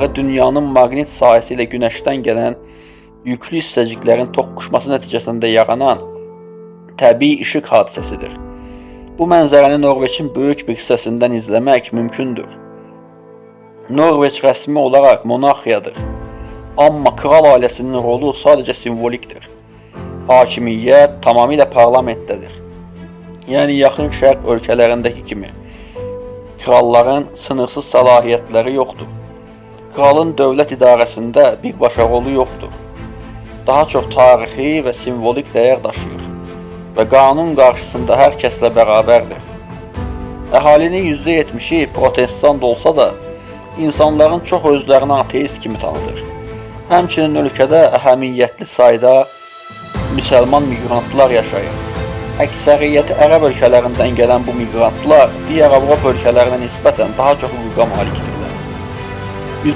Dünyanın maqnit sahəsi ilə günəşdən gələn yüklü hissəciklərin toqquşması nəticəsində yaranan təbii işıq hadisəsidir. Bu mənzərəni Norveçin böyük bir hissəsindən izləmək mümkündür. Norveç rəsmi olaraq monarxiyadır. Amma kral ailəsinin rolu sadəcə simvolikdir. Hakimiyyət tamamilə parlamentdədir. Yəni Yaxın Şərq ölkələrindəki kimi kralların sınırsız səlahiyyətləri yoxdur. Kralın dövlət idarəsində birbaşa rolu yoxdur. Daha çox tarixi və simvolik dəyər daşıyır və qanun qarşısında hər kəslə bərabərdir. Əhalinin %70-i protestant olsa da, insanların çox özlərini ateist kimi tanıdır. Həmçinin ölkədə əhəmiyyətli sayda müsəlman miqrantlar yaşayır. Əksəriyyəti ərəb ölkələrindən gələn bu miqrantlar digər Avropa ölkələrinə nisbətən daha çox hüquqa malikdir.